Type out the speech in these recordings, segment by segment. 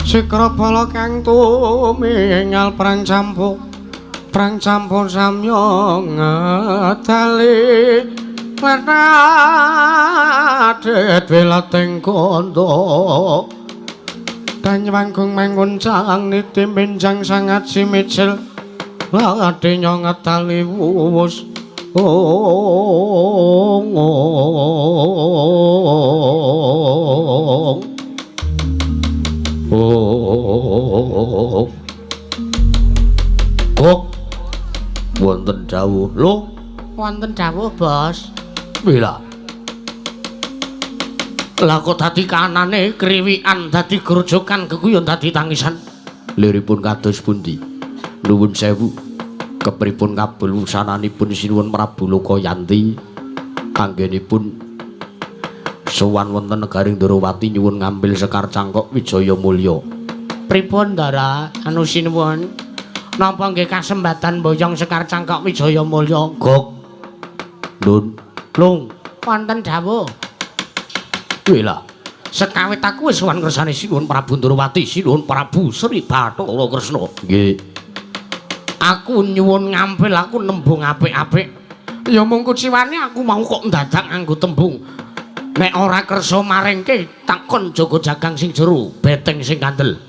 Sikrabala kang tumingal prang campur prang campur samya ngedali letadhet welating kandha Danyawanggung manguncang niti benjang sangat simicil ladenya ngedali wuwus ong ong. Kok wonten dawuh lho? Wonten dawuh, Bos. Wila. Lah kok dadi kanane kriwikan dadi grojokan geguyon dadi tangisan. Liripun kados pundi? Nuwun sewu. Kepripun kabul wusananipun Sinuwun Prabu Lokayanti anggenipun sowan wonten negaring Ndorowati nyuwun ngambil Sekar Cangkok Wijaya Mulya. Pripun, Ndara? Anu sinuwun. Napa nggih kasembatan boyong Sekar Cangkok Wijaya Mulya? Gok. Nun. Lung. Wonten dawuh. Wela. Sekawit aku wis sowan kersane Sinuwun Prabu Ndorowati, Sinuwun Prabu Sri Bathara Kresna. Nggih. Aku nyuwun ngampil, aku nembung apik-apik. Ya mung kuciwane aku mau kok ndadak nganggo tembung. Nek ora kersa maringke takon jaga jagang sing jero, beteng sing kandel.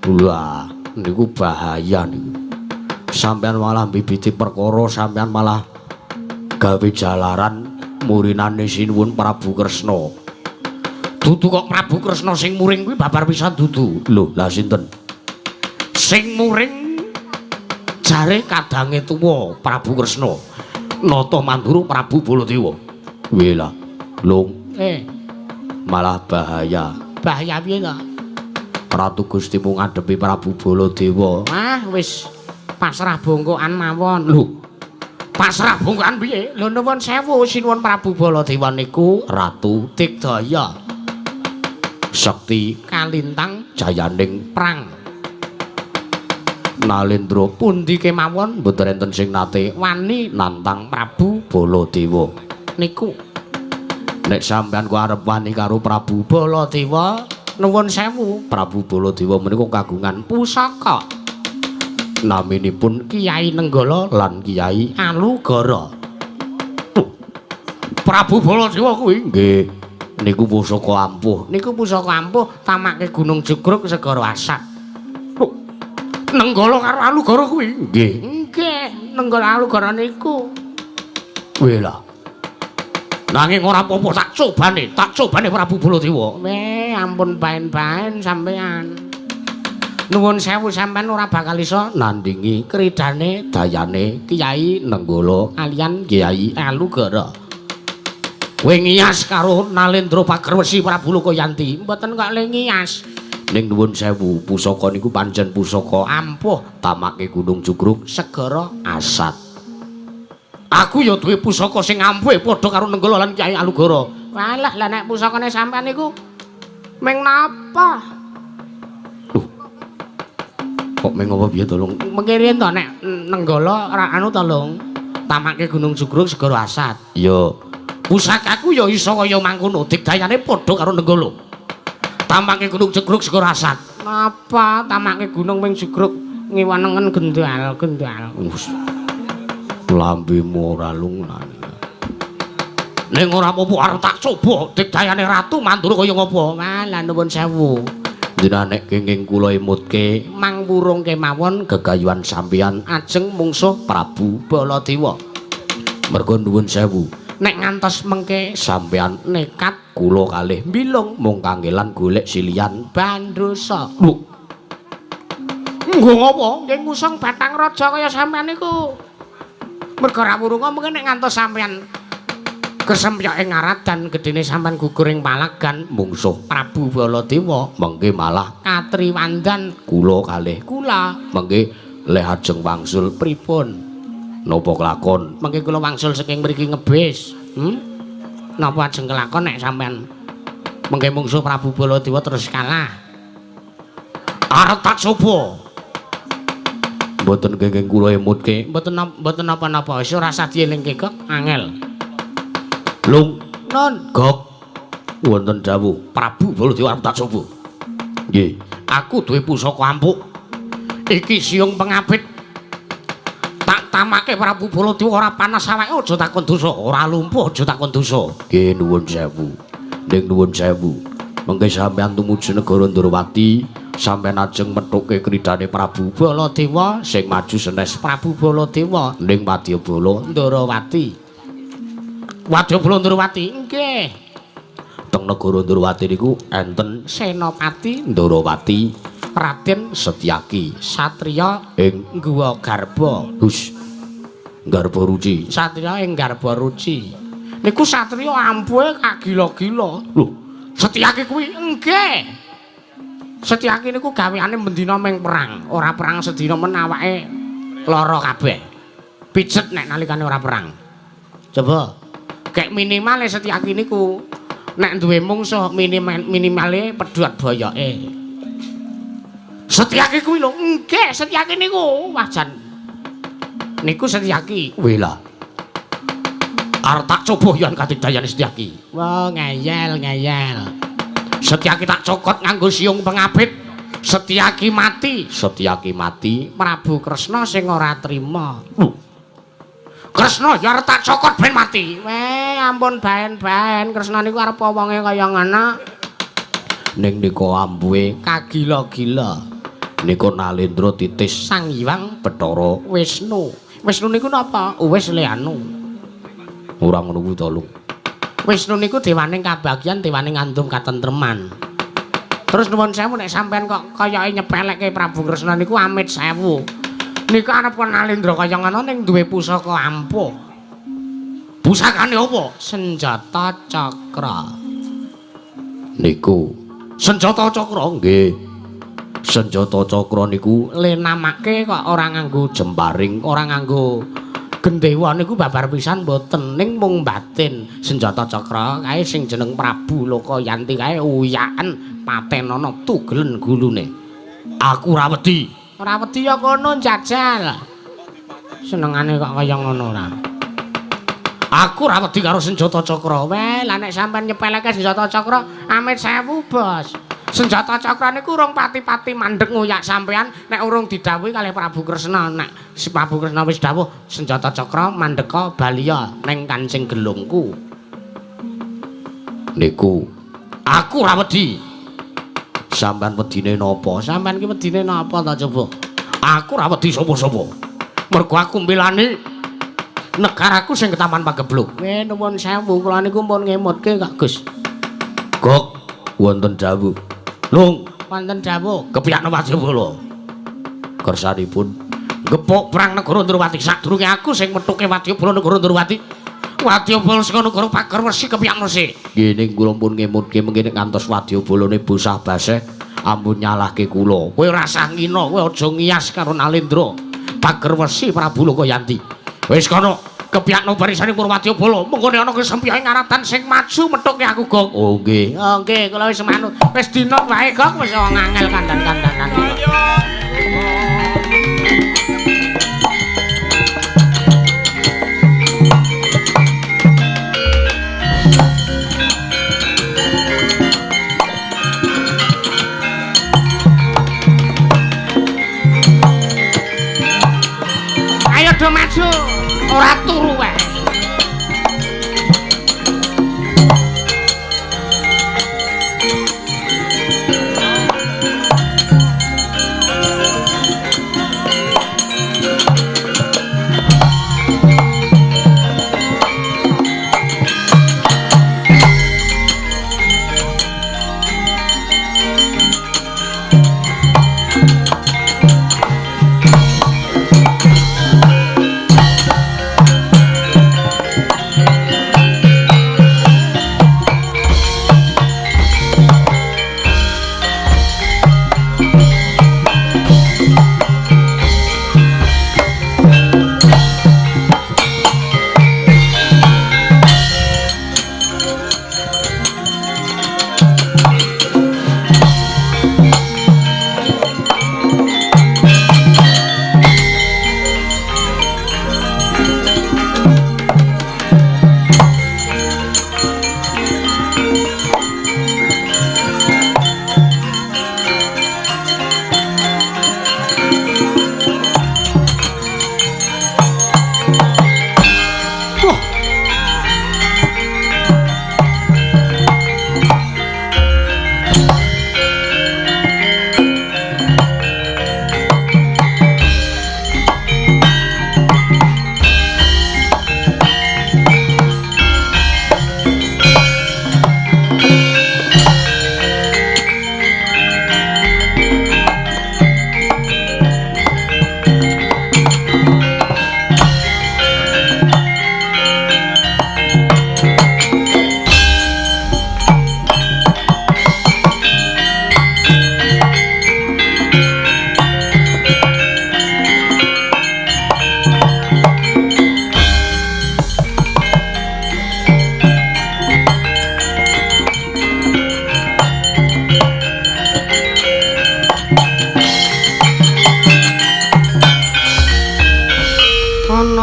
Wah, niku bahaya niku. Sampeyan malah mbibiti perkara, sampeyan malah gawe jalaran murinane Sinuwun Prabu Kresna. Dudu kok Prabu Kresna sing muring kuwi babar pisan dudu. Lho, lah sinten? Sing muring jare kadange tuwa Prabu Kresna. Nata Mandura Prabu Baladewa. Wela. Lung. Malah bahaya. Bahaya piye to? Ratu Gusti mung ngadepi Prabu Baladewa. Wah, wis pasrah bongkokan mawon. Lho. Pasrah bongkokan piye? Lho nuwun sewu Sinuwun Prabu Baladewa niku Ratu Digdaya Sekti kalintang jayaning prang Nalendra pundi kemawon mboten enten sing nate wani nantang Prabu Baladewa. Niku nek sampeyan ku arep wani karo Prabu Baladewa nuwun sewu Prabu Baladewa menika kagungan pusaka naminipun Kyai Nenggala lan Kyai Alugara. Prabu Baladewa kuwi nggih niku pusaka ampuh. Niku pusaka ampuh tamake Gunung Jugruk Segara Asat. Nenggala karo Alugara kuwi nggih. Nggih, Nenggala Alugara niku. Wela. Nanging ora apa-apa tak cobane Prabu Baladewa. Weh, ampun baen-baen sampean. Nuwun sewu sampean ora bakal iso nandingi kridane dayane Kyai Nenggala kalian Kyai Alugara. Kowe ngiyas karo Nalendra Pagerwesi Prabu Lokayanti. Mboten kok le ngiyas. Ning nuwun sewu, pusaka niku pancen pusaka ampuh tamake Gunung Jugruk Segara Asat. Aku ya duwe pusaka sing ampuh padha karo Nenggala lan Kyai Alugara. Walah, lah nek pusakane sampean niku ming napa? Loh. Kok ming apa piye to, Lung? Mengke riyen to nek Nenggala ora anu to, Lung. Tamake Gunung Jugruk Segara Asat. Iya. Pusakaku ya iso kaya mangkono, digdayane padha karo Nenggala. Tamake Gunung Jugruk Segara Asat. Napa tamake gunung ming jugruk ngiwanengen gendal-gendal. Lambemu ora lungnane. Ning ora apa-apa arep tak coba digdayane Ratu Mandura kaya ngapa. Wah, lah nuwun sewu. Jenengan nek kenging kula emutke mangwurung kemawon gegayuhan sampeyan ajeng mungsuh Prabu Baladewa. Merga nuwun sewu. Nek ngantos mengke sampeyan nekat kula kalih mbilung mung kangelan golek silian bandrosa. Lho. Nggo ngapa? Nggih ngusung batang raja kaya sampeyan niku. Merga ra wurunga mengke nek ngantos sampeyan kesempyoke ngaradan gedene sampeyan gugur ing palagan mungsuh Prabu Baladewa mengke malah katriwandan kula kalih kula mengke leh ajeng wangsul pripun? Napa kelakon? Mengke kula wangsul saking mriki ngebis. Napa ajeng kelakon nek sampeyan mengke mungsuh Prabu Baladewa terus kalah? Arep tak coba. Mboten kenging kula emutke. Mboten mboten napa-napa, wis ora usah dielingke kok angel. Lung Nun gok wonten dawuh Prabu Baladewa arep tak coba. Nggih, Aku duwe pusaka ampuh. Iki siung pengabit. Tak tamake Prabu Baladewa ora panas awake aja takon dosa, ora lumpuh aja takon dosa. Nggih nuwun sewu. Ning nuwun sewu. Mengke sampeyan tumuju negara Ndrawati, sampeyan ajeng methuke kridane Prabu Baladewa sing maju senes Prabu Baladewa ning Wadyabala Ndrawati. Wadyabala Ndrawati nggih. Teng negara Ndrawati niku enten Senopati Ndrawati Raden Setyaki Satriya ing Guwa Garba. Hus. Garba Ruci. Satriya ing Garba Ruci. Niku satriya ampuhe kagila-gila. Lho, Setyaki kuwi nggih. Setyaki niku gaweane mendina ming perang, ora perang sedina men awake lara kabeh. Pijet nek nalikane ora perang. Coba kek minimale Setyaki niku nek duwe mungsuh minimale pedhot boyoke. Setyaki kuwi lho, nggih Setyaki niku. Wah jan. Niku Setyaki. Wela. Arep tak coba yen kadigdayan Setyaki. Wah ngeyel ngeyel. Setyaki tak cokot nganggo siung pengabit. Setyaki mati. Setyaki mati. Prabu Kresna sing ora trima. Kresna ya arep tak cokot ben mati. Weh ampun baen-baen Kresna niku arep wonge kaya ngono. Ning nika ampuhe kagila-gila. Nika Nalendra titis Sang Hyang Bathara Wisnu. Wisnu niku napa? Wis leanu. Ora ngono kuwi to, Lung. Wisnu niku dewaning kabagyan, dewaning ngandung katentreman. Terus nuwun sewu nek sampean kok kayake nyepelekke Prabu Kresna niku amit sewu. Niku arep Nalendra kaya ngono ning duwe pusaka ampuh. Pusakane apa? Senjata cakra. Niku senjata cakra nggih. Senjata cakra niku lenamake kok ora nganggo jemparing, ora nganggo gendewa niku babar pisan mboten, ning mung batin. Senjata cakra kae sing jeneng Prabu Lokayanti kae uyaken patenana tugelen gulune. Aku ora wedi. Ora wedi ya kono njajal. Senengane kok kaya ngono ora. Aku ora wedi karo senjata cakra. Weh, lah nek sampean nyepeleke senjata cakra amit sewu, Bos. Senjata cakra niku urung pati-pati mandeg nguyak sampean nek urung didhawuhi kalih Prabu Kresna. Nek si Prabu Kresna wis dawuh senjata cakra mandeka baliya ning kancing gelungku. Niku aku ora wedi. Sampean wedine napa? Sampean ki wedine napa ta coba? Aku ora wedi sapa-sapa. Mergo aku mbelani negaraku sing ketaman pagebluk. Weh nuwun sewu kula niku pun ngemutke Kak Gus. Gok wonten dawuh. Lung wonten dawuh kepiyakno Wadyabala. Kersanipun gepuk perang negara Ndrawati sadurunge aku sing methuke Wadyabala negara Ndrawati. Wadyabala saka negara Pager Wesi kepiyakno sik. Nggih ning kula pun ngemutke mengkene ngantos Wadyabalane bosah baseh ampun nyalahke kula. Kowe ora usah ngina, kowe aja ngiyas karo Nalendra. Pager Wesi Prabu Lokayanti. Wis kono kepiyakno barisane Purwadyabala, mengkone ana kesempyahe ngaratan sing maju methuke aku Gok. Oh nggih. Oh nggih, kula wis manut. Wis dina wae Gok, wis ngangel kandan-kandanan. Ayo do maju. Ora turu wae.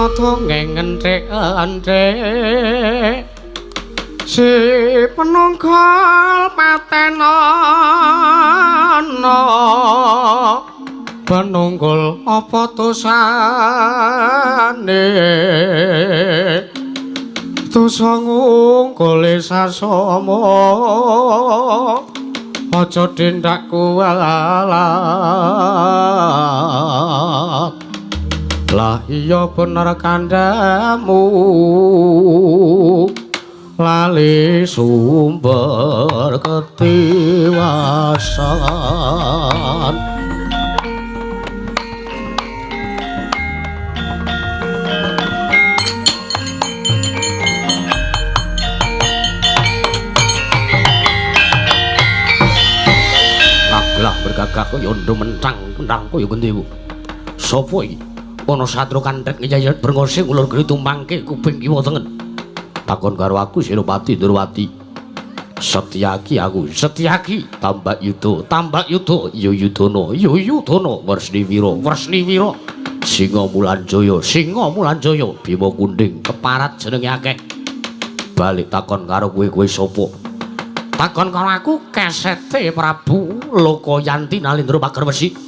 nata ngenthek-enthek si penunggal patenana penunggul apa dosane dosa ngungkule sasama aja tindak kuwalat. Lah iya bener kandhamu lali sumber ketiwasan. Lah bergagah kaya ndo mentang-mentang kaya gendewo. Sapa iki? Ana satru kanthek ngeyayat brengose ulur geni tumpangke kuping kiwa tengen. Takon karo aku Senopati Ndorowati. Setyaki aku, Setyaki tambak yuda, tambak yuda, ya Yudana, ya Yudana, Wresniwira, Wresniwira, Singa Mulanjaya, Singa Mulanjaya, Bima Kunding, keparat jenenge akeh. Balik takon karo kowe, kowe sapa? Takon karo aku kesete Prabu Lokayanti Nalindra Pagerwesi.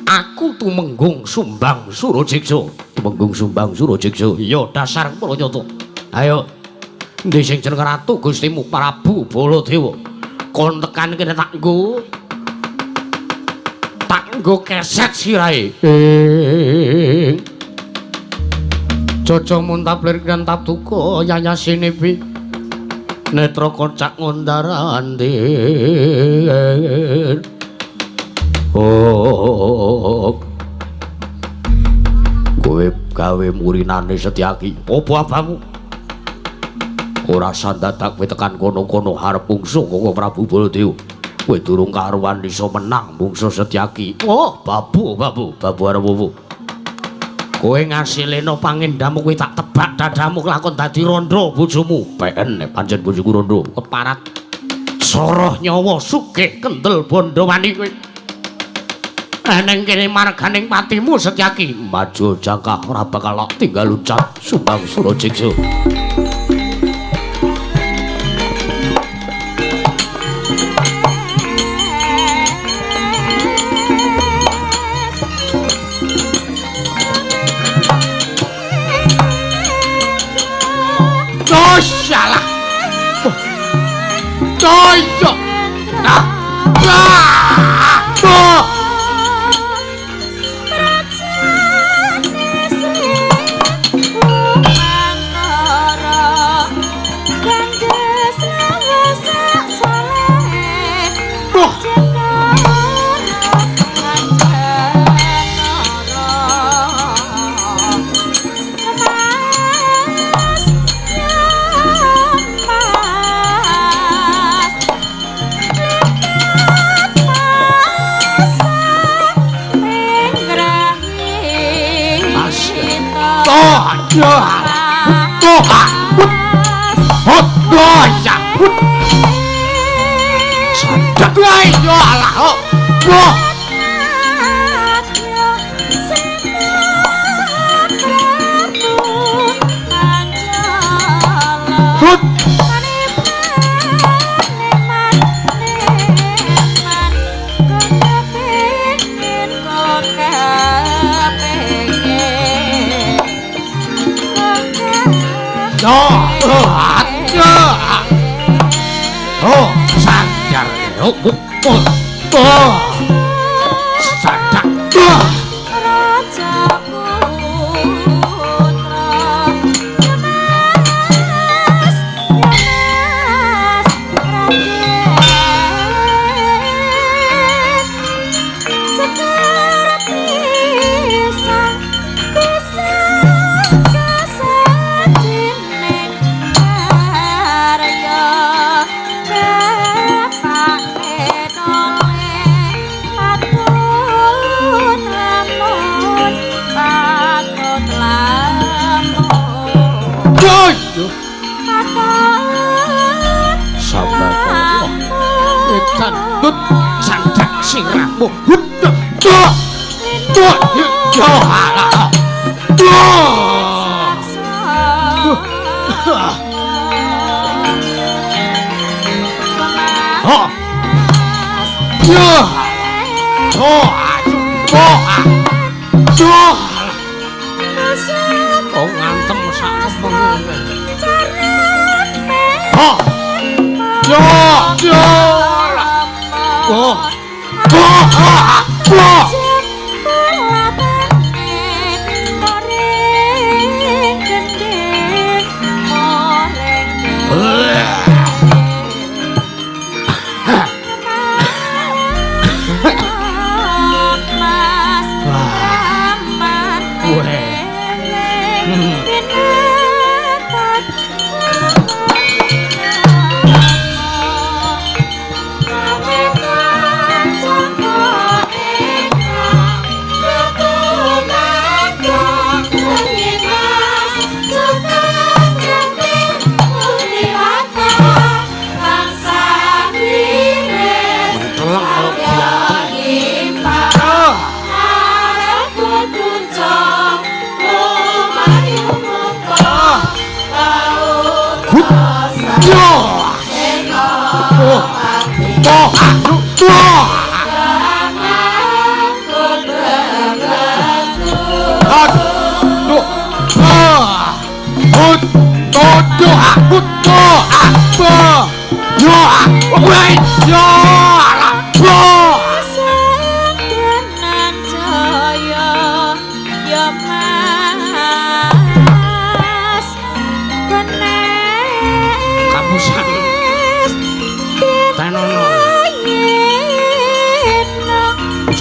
Aku Tumenggung Sumbang Surajeksa. Tumenggung Sumbang Surajeksa. Ya dasar pranyata. Ayo. Endi sing jeneng ratu Gustimu Prabu Baladewa? Kon tekan kene tak nggo. Tak nggo keset sirahe. Caca muntap lirik tap duka yayasine bi. Netra kocak ngondarandir. Oh, kowe gawe murinane Setyaki. Apa abamu? Ora sandadak kowe tekan kono-kono arep mungsuh karo Prabu Baladewa. Kowe durung karuan iso menang mungsuh Setyaki. Oh, babu, babu, babu arep opo? Kowe ngasileno pangendamu kowe tak tebak dadamu lakon dadi rondo bojomu. PN nek pancen bojoku rondo keparat. Soroh nyawa sugih kendel bondo wani kowe. Neng kene marganing patimu Setyaki. Maju jangkah ora bakal tinggal ucap Sumbang Surajeksa. Oh, salah. Oh, iya. Ah. Ah. Oh, oh, oh. Oh, ngantem sak kepengine. Oh. Yo, yo. Oh. Oh, oh.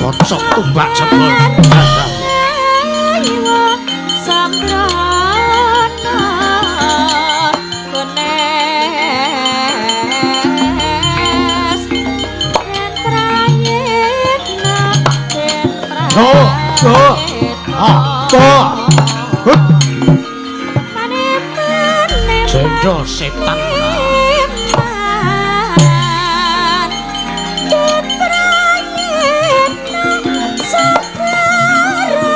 Cocok tumbak jebol. Jendol setan.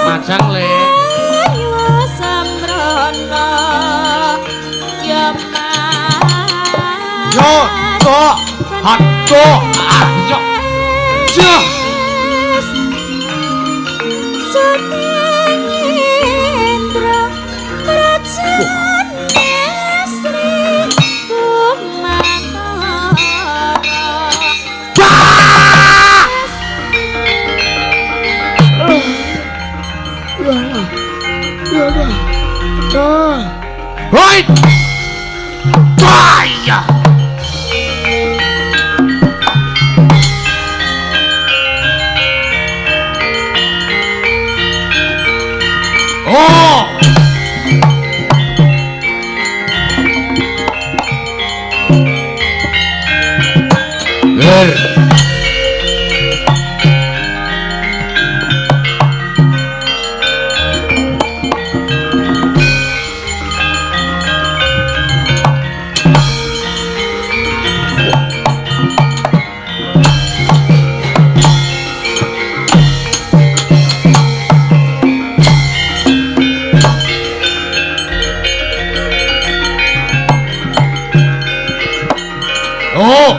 Majang le. Yo, to, hat, to, ah, yo, yo. Hoi! Bahaya! Oh! Ger. Oh!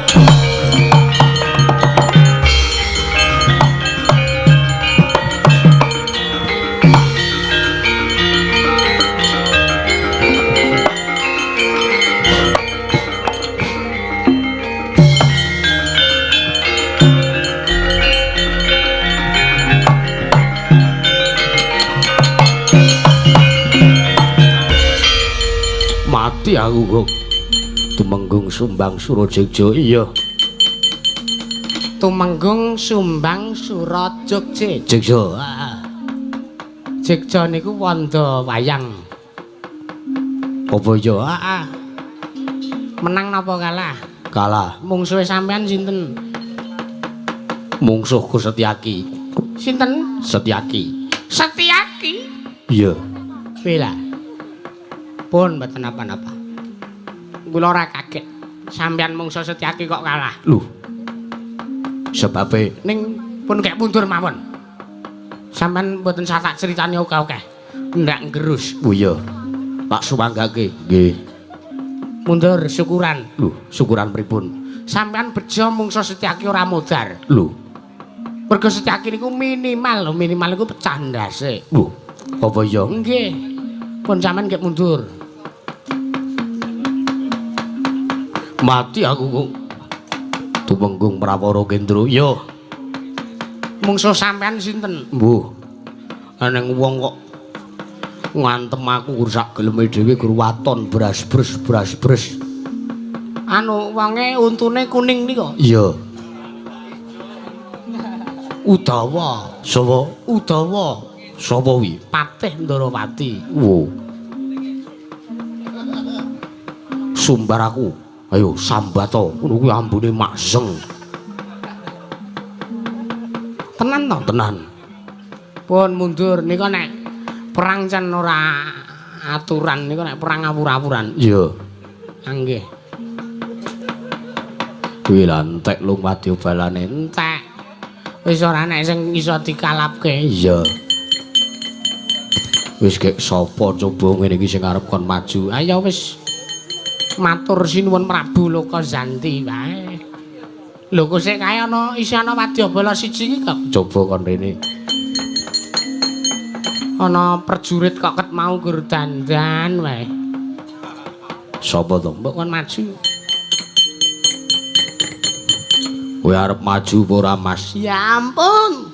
Mati aku kok. Tumenggung Sumbang Surajogja. Iya. Tumenggung Sumbang Surajogja. Jogja. Heeh. Jogja niku wanda wayang. Apa ya? Heeh. Menang napa kalah? Kalah. Mungsuhe sampean sinten? Mungsuhku Setyaki. Sinten? Setyaki. Setyaki? Iya. Bela. Pun mboten napa-napa. Kula ora kaget. Sampeyan mungsuh Setyaki kok kalah. Lho. Sebabe ning pun kek mundur mawon. Sampeyan mboten sah tak critani akeh-akeh. Ndak nggerus. Oh iya. Tak suwanggake. Nggih. Mundur syukuran. Lho, syukuran pripun? Sampeyan bejo mungsuh Setyaki ora modar. Lho. Mergo Setyaki niku minimal lho, minimal iku pecah ndase. Lho, apa ya? Nggih. Pun sampean nggih mundur. Mati aku kok. Tumenggung Prawara Kendra. Yo. Mungsuh sampean sinten? Mbuh. Eneng wong kok ngantem aku gur sak geleme dhewe gur waton bras-bres bras-bres. Anu wonge untune kuning nika. Iya. Udawa. Sapa? Udawa. Sapa kuwi? Patih Ndarawati. Wo. Sumbar aku. Ayo sambato. Ngono kuwi ambune makzeng. Tenan to? Tenan. Pun mundur nika nek perang can ora aturan nika nek perang awur-awuran. Iya. Nggih. Kuwi lha entek lung wadya balane. Entek. Wis ora nek sing iso dikalapke. Iya. Wis gek sapa coba ngene iki sing arep kon maju. Ayo wis matur sinuwun Prabu Lokazanti wae. Lho kok sik kae ana isih ana wadyabala siji iki kok. Coba kon rene. Ana prajurit kok ket mau gur dandan wae. Sapa to? Mbok kon maju. Kowe arep maju apa ora, Mas? Ya ampun.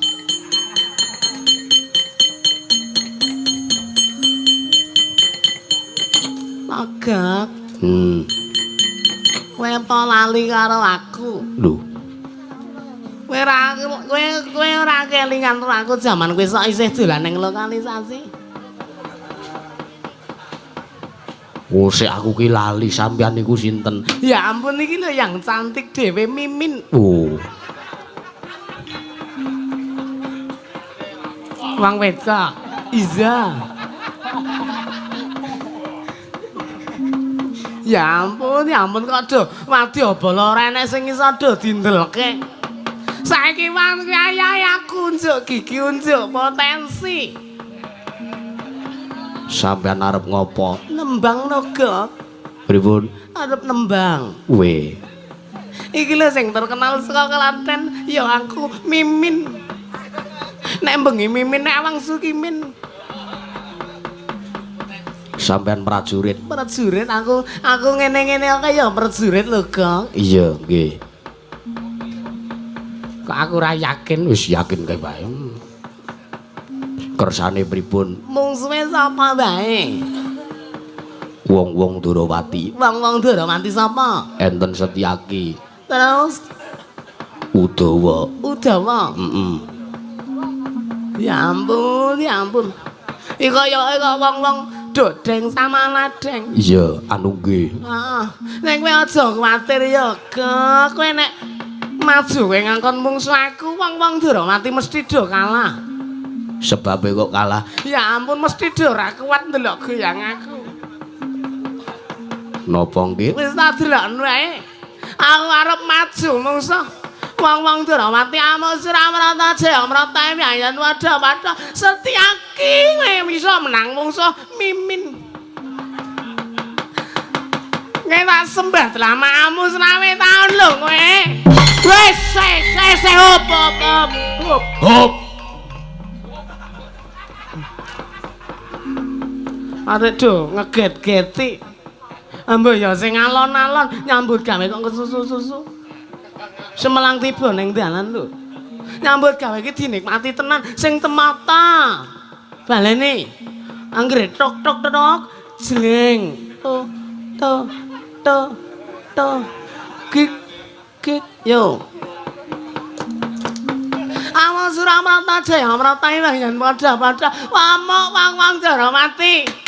Agak. Kowe apa lali karo aku? Lho. Kowe ora kowe ora kelingan karo aku jaman kowe sok isih dolan ning lokalisasi. Oh, sik aku ki lali sampean niku sinten? Ya ampun iki lho yang cantik dhewe Mimin. Oh. Wong wedok. Iza. Ya ampun kok do wadyabala ora enek sing iso do dindelke. Saiki wan ayahe aku unjuk gigi unjuk potensi. Sampean arep ngopo? Nembang naga. Pripun? Arep nembang. Weh. Iki lho sing terkenal saka Klaten ya aku Mimin. Nek bengi Mimin nek Awang Sukimin. Sampean prajurit. Prajurit aku ngene-ngene kaya prajurit lho, Gong. Iya, nggih. Kok aku ora yakin? Wis yakin kae wae. Kersane pripun? Mungsuhe sapa wae? Wong-wong Ndorowati. Wong-wong Ndorowati sapa? Enten Setyaki. Terus Udawa. Udawa. Heeh. Ya ampun, ya ampun. Iki kaya wong-wong dodeng sama ladeng. Iya, anu nggih. Heeh. Nek kowe aja kuwatir ya, Gek. Kowe nek maju kowe ngangkon mungsuh aku, wong-wong Ndorowati mesti do kalah. Sebabe kok kalah? Ya ampun, mesti do ora kuat ndelok goyang aku. Napa nggih? Wis tak delokno wae. Aku arep maju mungsuh. Wong-wong Ndorowati amuk Suramrata Jayamrata wayan wadha-wadha Setyaki kowe bisa menang mungsuh Mimin. Kowe tak sembah dlamamu 25 taun lho kowe. Wis se hop hop hop. Hop. Arek do ngeget-geti. Ambo ya sing alon-alon nyambut gawe kok kesusu-susu. Semelang tiba ning dalan lho. Nyambut gawe iki dinikmati tenan sing temata. Baleni. Anggere tok tok tok jleng. To to to to. Gik gik yo. Awang Suramrata Jayamrata wayan padha-padha wamuk wang-wang Ndorowati.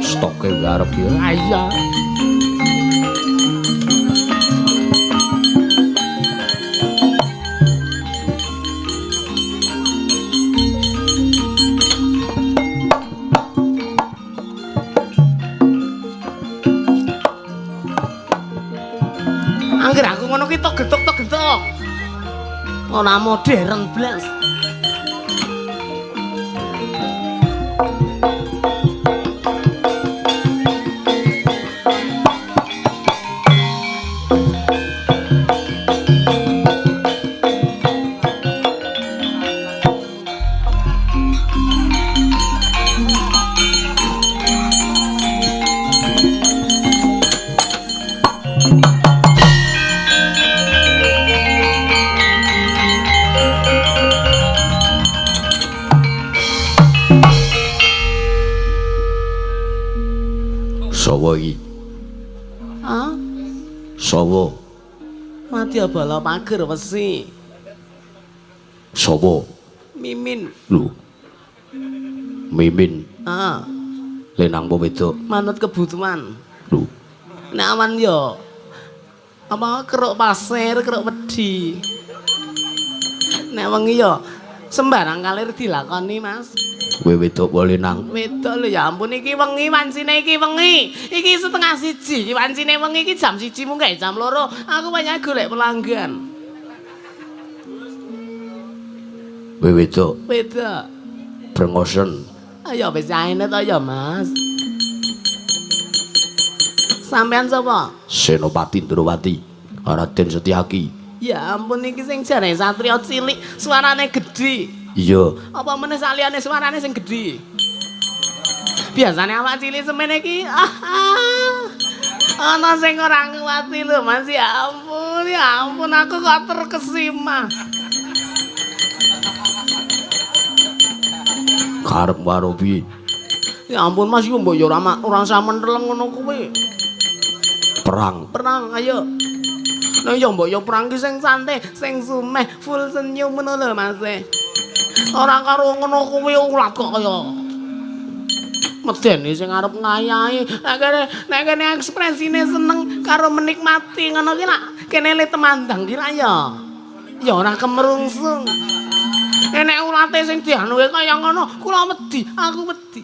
Stoke arep ya. Iya. Angger aku ngono ki tok getuk tok getuk. Ora modern blas. Sawa iki? Ah? Sawa? Madyabala pager wesi. Sapa? Mimin. Lho. Mimin. Heeh. Lenang apa wedok? Manut kebutuhan. Lho. Nek awan yo apa keruk pasir, keruk wedi. Nek wengi yo sembarang kalir dilakoni, Mas. Kowe wedok apa lenang? Wedok lho, ya ampun iki wengi wancine iki wengi. Iki 12.30, iki wancine wengi iki jam 1 mungkin jam 2. Aku banyak golek pelanggan. Kowe wedok? Wedok. Brengosen. Ayo wis aene to ya, Mas. Sampean sapa? Senopati Ndrawati, Raden Setyaki. Ya ampun iki sing jane satriya cilik, suarane gedhi. Iya. Apa meneh saliyane suarane sing gedhi? Biasane awak cilik semene iki ana sing ora nguwati lho, Mas. Ya ampun aku kok terkesima. Karep waro piye? Ya ampun Mas, yo mbok yo ora usah menteleng ngono kuwi. Perang. Perang, ayo. Lah ya mbok yo perang ki sing santai, sing sumeh, full senyum ngono lho Mas. Ora karo ngono kuwi ulat kok kaya medeni sing arep ngayahi. Nek kene ekspresine seneng karo menikmati ngono ki lak kene le temandang ki lak ya. Ya ora kemerungsung. Nek ulate sing dianuke kaya ngono, kula wedi, aku wedi.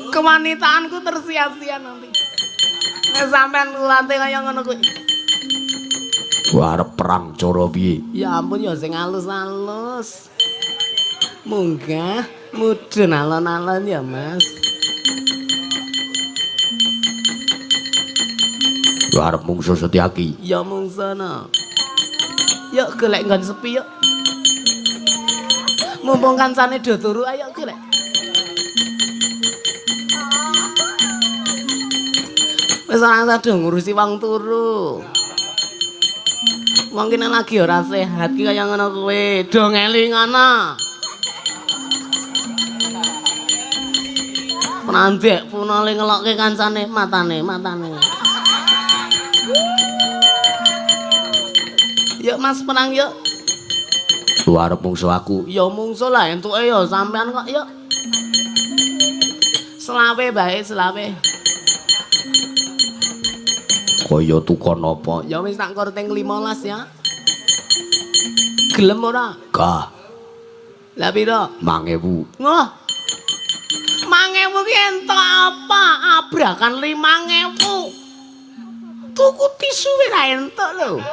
Kewanitaanku tersia-sia nanti. Nek sampean ulate kaya ngono kuwi. Arep perang cara piye? Ya ampun ya sing alus-alus. Munggah mudhun alon-alon ya, Mas. Arep mungsu Setyaki. Ya mungsu no. Yuk golek nggon sepi yuk. Mumpung kancane do turu ayo golek. Wis ora usah do ngurusi wong turu. Wong kene lagi ora sehat ki kaya ngono kuwi, do ngelingono. Prandek punole ngelokke kancane matane, matane. Yuk Mas perang yuk. Lu arep mungsu aku. Ya mungsu lah entuke ya sampean kok yuk. Selawe bae selawe. Kaya tukon apa? Ya wis tak korting 15 ya. Gelem ora? Gah. Lah pira? 1000. Ngoh. 1000 ki entuk apa? Abrakan 5000. Tuku tisu ora entuk lho.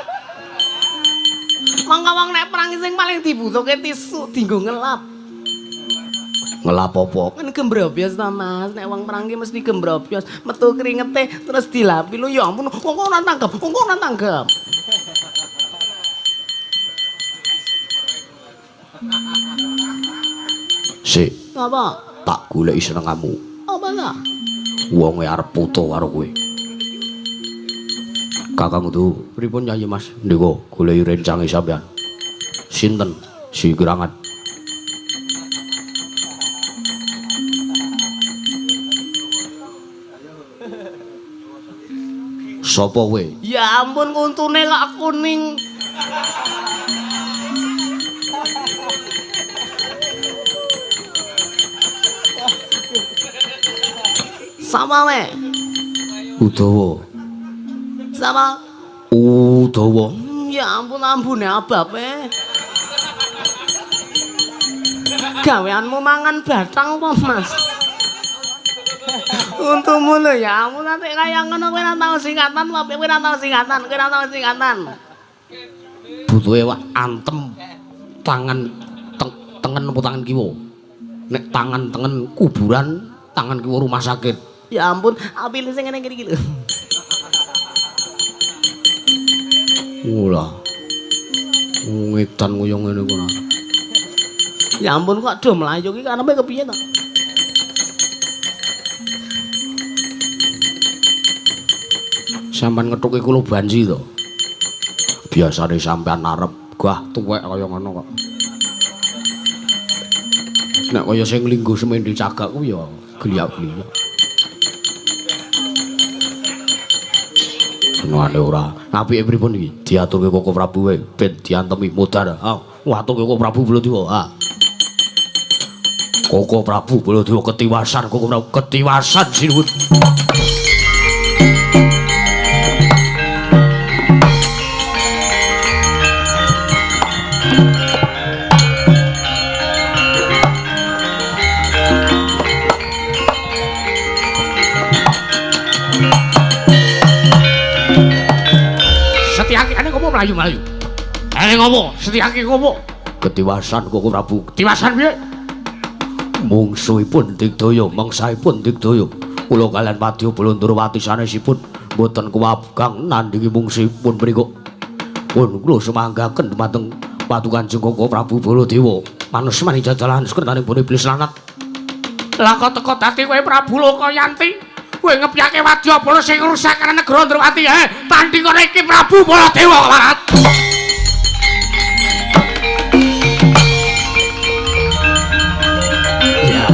Wong-wong nek perang sing paling dibutuhke tisu dienggo ngelap. Ngelap apa? Kan gembrobyos ta Mas, nek wong perang ki mesti gembrobyos, metu kringete terus dilapi lho ya ampun, wong ora tanggap, wong ora tanggap. Sik. Apa? Tak goleki senengamu. Apa ta? Wonge arep foto karo kowe. Kakang tu, pripun Nyai Mas? Ndika goleki rencange sampean. Sinten? Si Kirangan. Sopo kowe? Ya ampun untune kok kuning. Sama we. Udawa. Sama Udawa. Ya ampun ambune abape. Gaweanmu mangan batang apa, Mas? Untumu lho ya ampun nek kaya ngono kowe ora tau singkatan lho, kowe ora tau singkatan, kowe ora tau singkatan. Butuhe wak antem tangan tengen apa tangan kiwa? Nek tangan tengen kuburan, tangan kiwa rumah sakit. Ya ampun, apile sing ngene iki lho. Olah. Ngedan kaya ngene kok ora. Ya ampun kok do mlayu iki karepe kepiye to? Sampeyan ngethuke kula banji to. Biasane sampeyan arep gah tuwek kaya ngono kok. Nek kaya sing lingguh semende cagak kuwi ya geliyak-geliyak. Senengane ora. Apike pripun iki? Diaturke Koko Prabu wae ben diantemi modar. Ah, aturke Koko Prabu Baladewa. Ah. Koko Prabu Baladewa ketiwasan, Koko Prabu ketiwasan sinuwun. Setyaki ane ngopo mlayu-mlayu? Ane ngopo? Setyaki ngopo? Ketiwasan Koko Prabu. Ketiwasan piye? Mungsuhipun digdaya, mangsaipun digdaya. Kula kalian Padya Balandrawati sanesipun mboten kuwagang nandhingi mungsuhipun mriku. Pun kula sumanggaken dumateng Padu Kanjeng Koko Prabu Baladewa. Manusmani jajalahan sekertanipun iblis lanat. Lah kok teko dadi kowe Prabu Lokayanti? Kowe ngepyake wadyabala sing ngrusak negara Ndrawati, he? Tandingane iki Prabu Baladewa kelarat. Ya.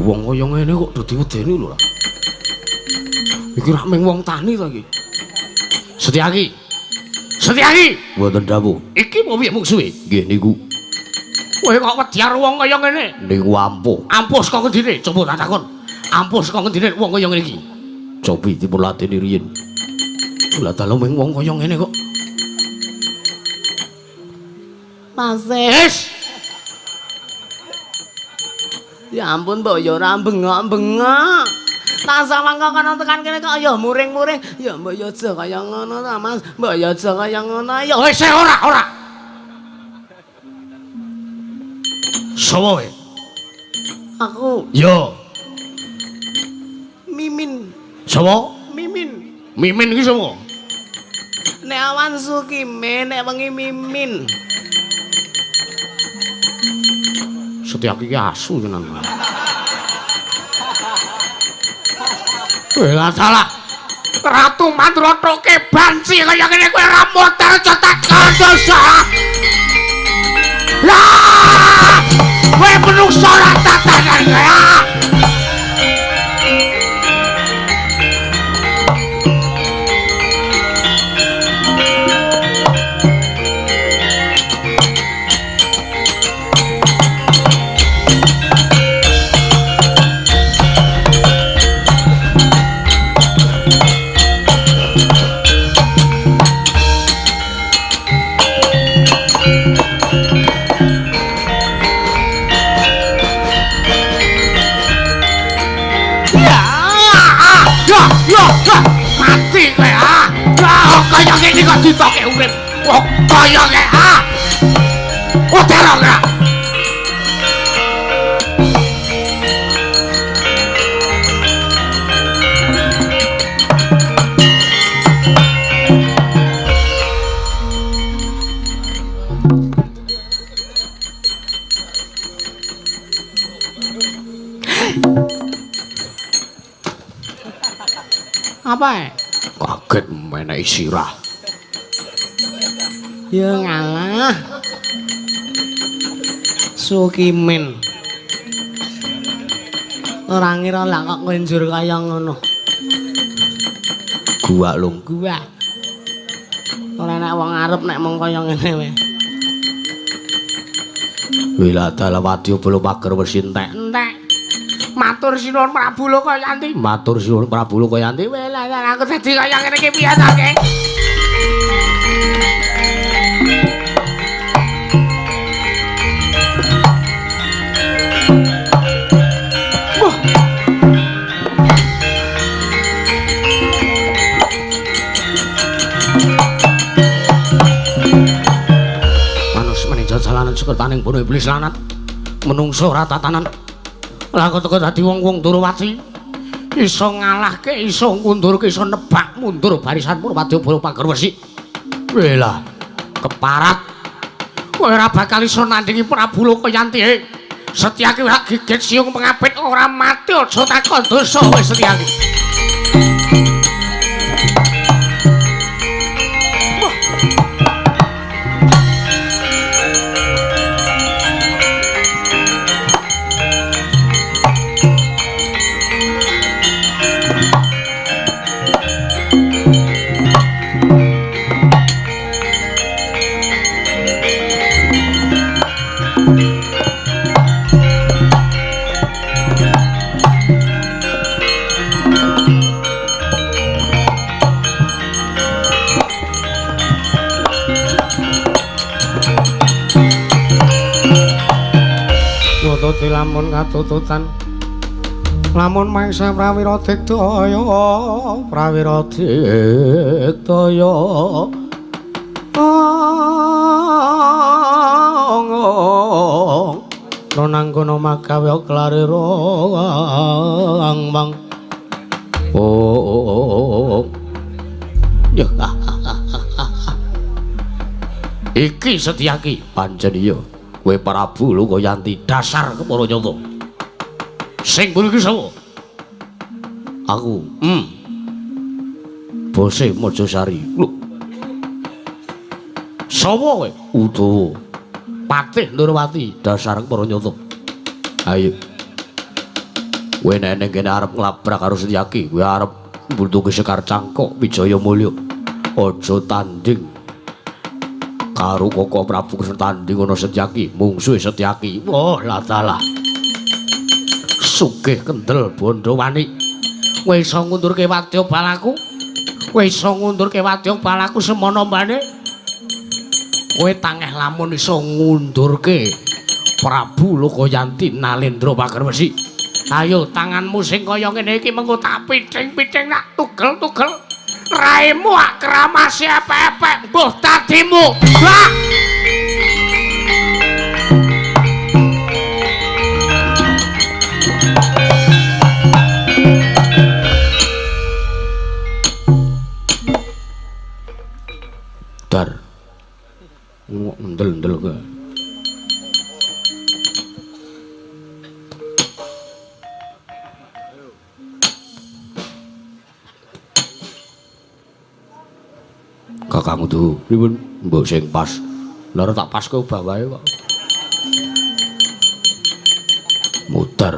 Wong kaya ngene kok do diwedeni lho. Iki rak mung wong tani to iki. Setyaki. Setyaki. Mboten dawuh. Iki apa piye mungsuhe? Nggih niku. Kowe kok wedi karo wong kaya ngene? Niku ampuh. Ampuh saka ngendine? Coba tak takon. Ampuh saka ngendine wong kaya ngene iki? Cobi dipun lateni riyin. Lah dalem mung wong kaya ngene kok. Pasis. Ya ampun mbok ya ora bengok-bengok. Tak sawang kok kono tekan kene kok ya muring-muring. Ya mbok ya aja kaya ngono ta Mas. Mbok ya aja kaya ngono. Ya wis ora ora. Sopo kowe? Aku. Yo. Mimin. Sopo? Mimin. Mimin iki sapa? Nek awan Sukime, nek wengi Mimin. Setyaki iki asu tenan. Kowe lah salah. Ratu Mandra toke banci kaya ngene kowe ora modar cetak kandosa. Lah! Kowe menungso ora tatanan kowe. Mati kowe ah. Kaya ngene kok ditoke urip. Kok kaya ngene ah. Odara ora. Apa? Kaget menehi sirah. Ya ngalah. Sukimin. Ora ngira lah kok ngenjur kaya ngono. Gua lung. Gua. Ora nek wong arep nek mung kaya ngene wae. Wiladal wadya bala pager wis entek. Entek. Matur sinuwun Prabu Lokayanti. Matur sinuwun Prabu Lokayanti. Welah aku dadi kaya ngene iki piye ta, Ki? Wah. Manus meninja jalanan sekertaning bono iblis lanat. Menungso ora tatanan. Lah kok teko dadi wong-wong Ndorowati iso ngalahke, iso ngundurke, iso nebak mundur barisan Purwadya Bala Pager Wesi. Welah, keparat. Kowe ora bakal iso nandingi Prabu Lokayanti. Setyaki ora gigit siung pengapit ora mati aja takon dosa kowe Setyaki. Nututi lamun katututan lamun mangsa prawira digdaya prawira digdaya nanggono magawe klarira ang bang oh ya iki Setyaki pancen iya kowe Prabu Lokayanti dasar kepara nyata. Sing mburi iki sapa? Aku. Bose Mojosari. Lho. Sapa kowe? Udawa. Patih Ndorowati dasar kepara nyata. Ayo. Kowe nek ning kene arep nglabrak karo Setyaki, kowe arep mbuntuke Sekar Cangkok Wijaya Mulya. Aja tanding karo Koko Prabu Kresna tanding ana Setyaki, mungsuhe Setyaki. Wah, ladalah. Sugih kendel bondo wani. Kowe iso ngundurke wadya balaku? Kowe iso ngundurke wadya balaku semono mbane? Kowe tangeh lamun iso ngundurke Prabu Lokayanti Nalendra Pagerwesi. Ayo tanganmu sing kaya ngene iki mengko tak pithing-pithing nak tugel-tugel. Raimu ak kramase epek-epek mbuh dadimu. Wah! Dar. Ndel-ndel kowe. Kakang Udu, pripun? Mbok sing pas. Lha tak paske obah wae kok. Muter.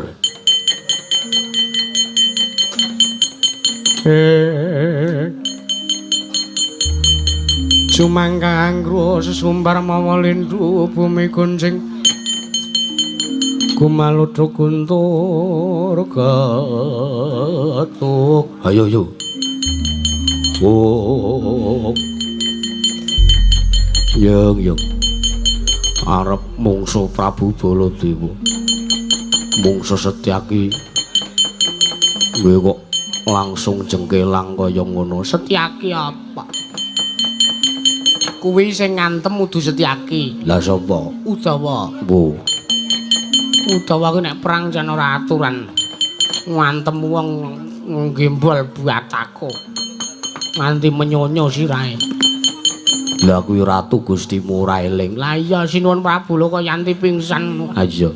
Sumangga anggrus sumbar mawa lindu bumi goncing gumaluduk guntur getuk. Ayo yo. Oh. Yung yung. Arep mungsuh Prabu Baladewa. Mungsuh Setyaki. Kowe kok langsung jengkelang kaya ngono. Setyaki apa? Kuwi sing ngantem udu Setyaki. Lah sapa? Udawa. Mbuh. Udawa kuwi nek perang jan ora aturan. Ngantem wong nggembol batako. Nganti menyonyo sirahe. Lah kuwi ratu Gustimu ora eling. Lah iya sinuwun Prabu Lokayanti pingsan. Ha iya.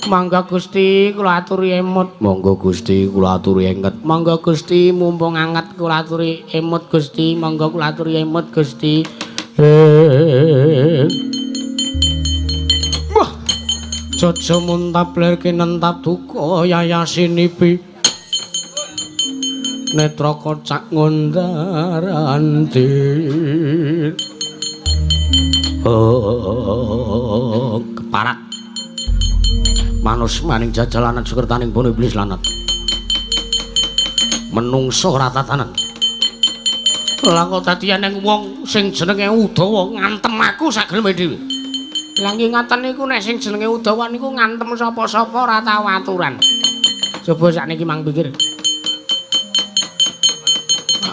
Mangga Gusti kula aturi emut. Monggo Gusti kula aturi enget. Monggo Gusti mumpung anget kula aturi emut Gusti. Monggo kula aturi emut Gusti. Wah. Jaja muntap lir kinentap duka yayasinipi. Netra kocak ngondarandir. Oh, keparat. Manus maning jajalanan sukertaning bono iblis lanat. Menungso ora tatanan. Lah kok dadi eneng wong sing jenenge Udawa ngantem aku sak geleme dhewe. Lah nggih ngaten niku nek sing jenenge Udawa niku ngantem sapa-sapa ora tau aturan. Coba sakniki mang pikir.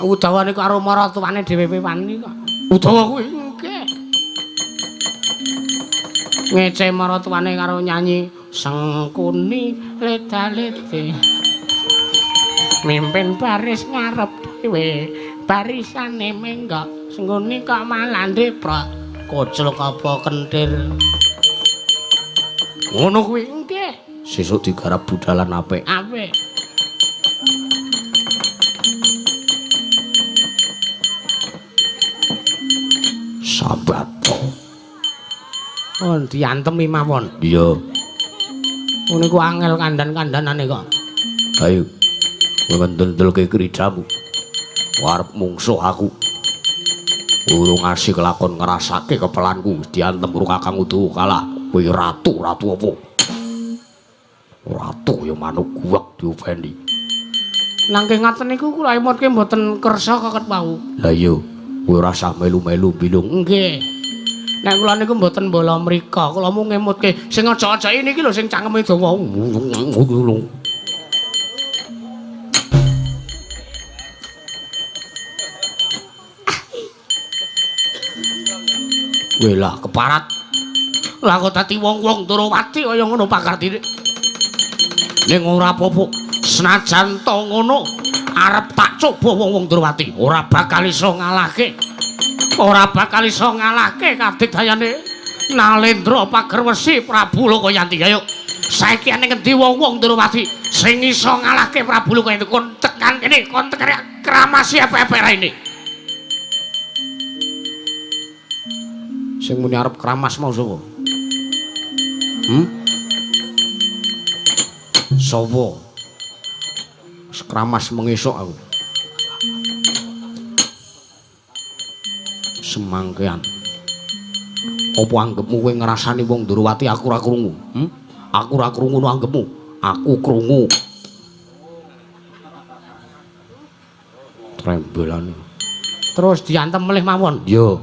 Udawa niku karo maratuwane dhewe wani kok. Udawa kuwi nggih. Ngece maratuwane karo nyanyi Sengkuni leda-lede. Mimpin baris ngarep dhewe, barisane menggok. Sengkuni kok malah ndeprok. Koclok apa kentir. Ngono kuwi nggih. Sesuk digarap budalan apik. Apik. Sambato. Oh, diantemi mawon. Iya. Ngono iku angel kandhan-kandhanane kok. Ayo. Ngendelke kridamu. Arep mungsuh aku. Urung asih kelakon ngrasake kepelanku diantem karo Kakang Udawa kalah. Kowe ratu, ratu apa? Ratu ya manuk guwek diopeni. Lah nggih ngaten niku kula emotke mboten kersa keket wau. Lah iya. Kowe ora usah melu-melu bilung. Nggih. Nek kula niku mboten bola mrika, kula mung ngemutke sing aja-aja niki lho sing cangkeme dawa. Weh lah keparat. Lah kok dadi wong-wong Ndorowati kaya ngono pakartine. Ning ora apa-apa, senajan to ngono arep tak coba wong-wong Ndorowati ora bakal iso ngalahke. Ora bakal iso ngalahke kadigdayane Nalendra Pagerwesi Prabu Lokayanti. Ayo saiki ning ngendi wong-wong Ndorowati sing iso ngalahke Prabu Lokayanti kon tekan kene, kon tekan kramasi epek-epek raine. Sing muni arep kramas mau sapa? Sapa? Kramas mengesuk aku. Semangkean. Apa anggepmu kowe ngrasani wong Ndorowati aku ora krungu? Aku ora krungu no anggepmu. Aku krungu. Trembelane. Terus diantem melih mawon. Iya.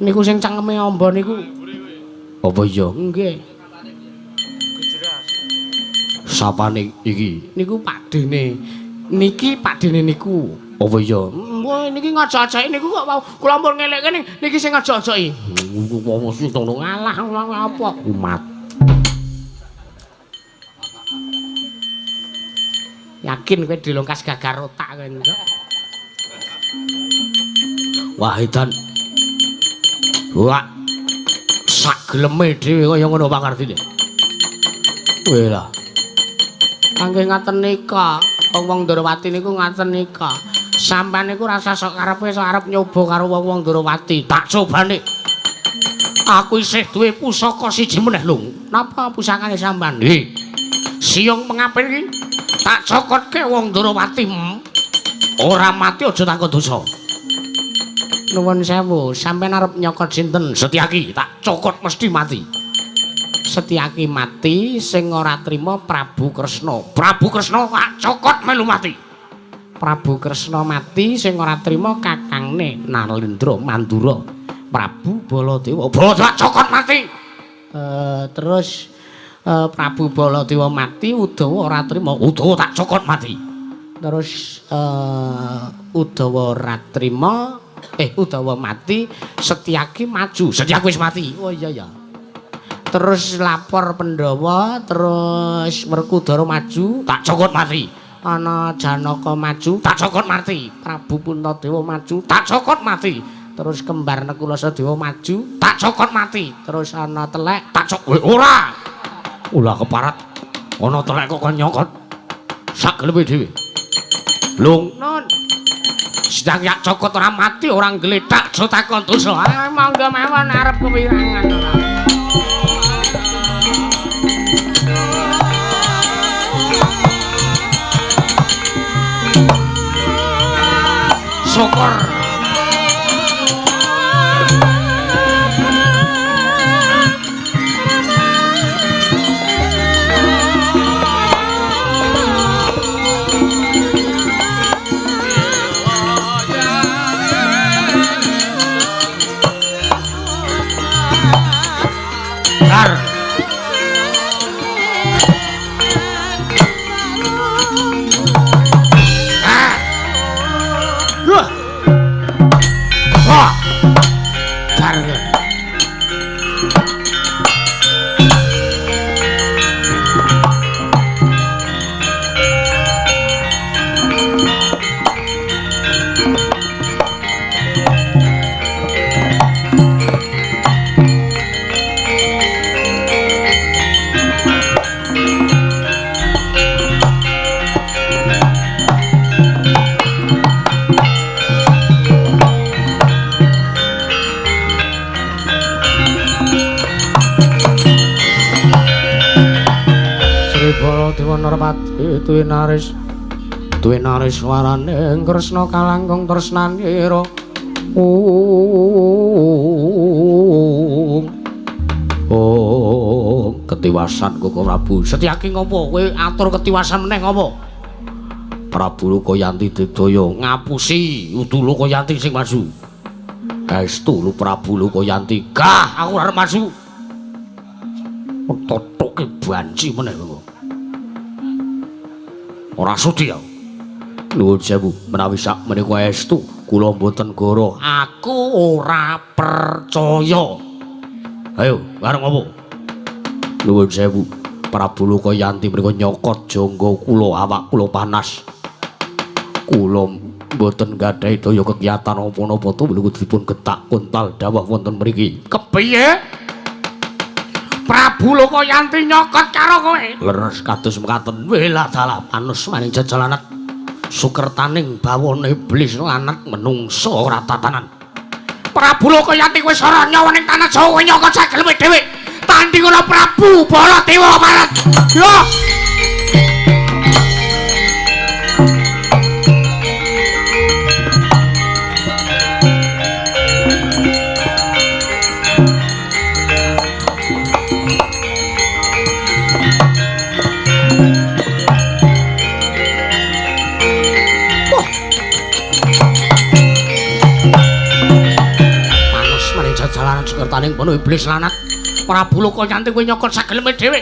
Niku sing cangkeme amba niku. Apa iya? Nggih. Sapane iki? Niku pakdene. Niki pakdene niku. Apa iya? Wah, niki ngaja-ajaki niku kok wau kula ampun ngelekke niki sing ngaja-ajaki. Wong sing ngalah apa? Umat. Yakin kowe dilongkas gagar otak kowe niku. Wah, edan. Wah. Sak geleme dhewe kaya ngono pangartine. Weh lah. Kangge ngaten nika, wong-wong Ndorowati niku ngaten nika. Sampeyan niku rasa sok karepe sok arep nyoba karo wong-wong Ndorowati. Tak cobane. Aku isih duwe pusaka siji meneh lho. Napa pusakane sampeyan? Nggih. Siyong pengapit iki tak cokotke wong Ndorowati. Ora mati aja takon dosa. Nuwun sewu, sampeyan arep nyokot sinten? Setyaki tak cokot mesti mati. Setyaki mati sing ora trima Prabu Kresna. Prabu Kresna tak cokot melu mati. Prabu Kresna mati sing ora trima kakangne Nalendra Mandura. Prabu Baladewa. Baladewa cokot mati. Terus Prabu Baladewa mati, Udawa ora trima. Udawa tak cokot mati. Terus Udawa ora trima, Udawa mati, Setyaki maju. Setyaki wis mati. Oh iya ya. Terus lapor Pandhawa, terus Werkudara maju, tak cokot mati. Ana Janaka maju, tak cokot mati. Prabu Puntadewa maju, tak cokot mati. Terus kembar Nakula Sadewa maju, tak cokot mati. Terus ana telek, tak cokot. Ora. Ulah keparat. Ana telek kok kon nyokot. Sak geleme dhewe. Lung nun. Sedang yak cokot ora mati, ora gletak, aja takon dosa. Monggo mawon arep kewirangan ora. Syukur. Dar. Ah. Wah. Wah. Dar. Dewa Narpati tuwinaris tuwinaris warane Kresna kalangkung tresnanira. Oh, ketiwasan Koko Prabu. Setyaki ngopo kowe atur ketiwasan meneh ngopo? Prabu Lokayanti digdaya ngapusi udu Lokayanti sing maju. Estu lu Prabu Lokayanti. Gah, aku ora arep maju. Totoke banci meneh kok. Ora sudi ya. Nuwun sewu menawi sak menika estu kula mboten goro. Aku ora percaya. Ayo, arep ngopo? Nuwun sewu, Prabu Lokayanti menika nyokot jangga kula, awak kula panas. Kula mboten gadhahi daya kegiatan napa-napa tumrap dipun getak kuntal dawuh wonten mriki. Kepiye? Prabu Lokayanti nyokot karo kowe? Leres kados mekaten. Welah dalah panus maning jejalanet sukertaning bawana iblis lanat menungso ora tatanan. Prabu Lokayanti kowe sora nyawa ning tanah Jawa kowe nyokot sageleme dhewe. Tanding ana Prabu Baladewa Maret. Yo. Sukertaning bono iblis lanat. Prabu Lokayanti kowe nyokot sageleme dhewe.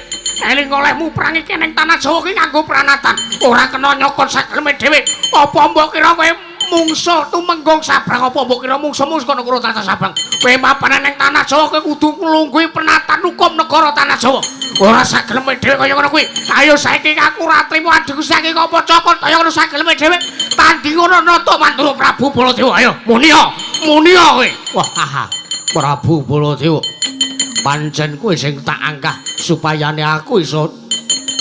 Eling olehmu perang iki ning tanah Jawa ki nganggo pranatan. Ora kena nyokot sageleme dhewe. Apa mbok kira kowe mungsuh tumenggung sabrang? Apa mbok kira mungsuh-mungsuh kono karo tanah Sabrang? Kowe mapanan ning tanah Jawa kowe kudu nglungguhi pranatan hukum negara tanah Jawa. Ora sageleme dhewe kaya ngono kuwi. Ayo saiki aku ora trimo adhiku saiki kok apa cokot kaya ngono sageleme dhewe. Tanding ngono nata Mandura Prabu Baladewa. Ayo muniya, muniya kowe. Wah, Prabu Baladewa, pancen kowe sing tak angkah supayane aku iso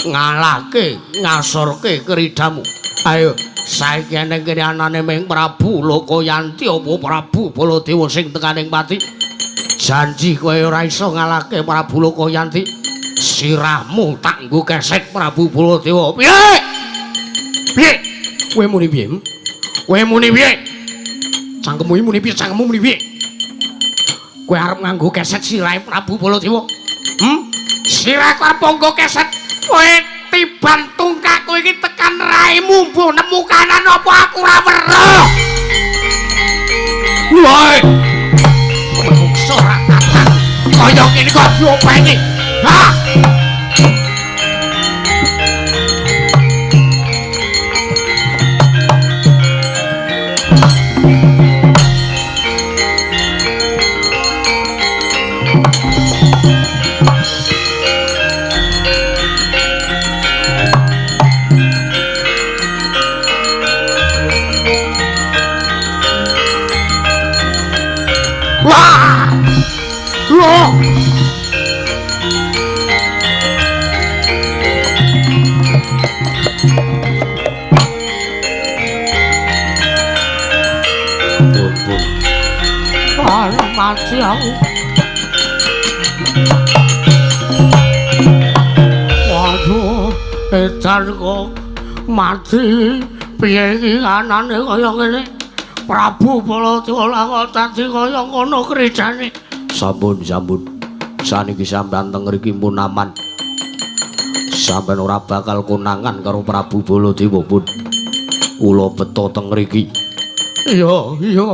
ngalahke, ngasorke kridamu. Ayo, saiki ning kene anane ming Prabu Lokayanti apa Prabu Baladewa sing tekaning pati. Janji kowe ora iso ngalahke Prabu Lokayanti. Sirahmu tak nggo kesek Prabu Baladewa. Piye? Piye? Kowe muni piye? Kowe muni piye? Cangkemmu muni piye? Cangkemmu muni piye? Kowe arep nganggo keset sirahe Prabu Baladewa? Sirahku arep nganggo keset. Kowe tiban tungkakku iki tekan raimu mbuh nemu kanan apa aku ora weruh. Woi. Menungso ora tatan. Kaya ngene kok diopeni. Ha! Wah! Loh! Pun. Mati aku. Waduh, edan kok mati. Piye iki anane kaya ngene? Prabu Baladewa kok dadi kaya ngono kridane. Sampun, sampun. Saniki sampean teng mriki pun aman. Sampean ora bakal konangan karo Prabu Baladewa pun. Kula beto teng mriki. Iya, iya.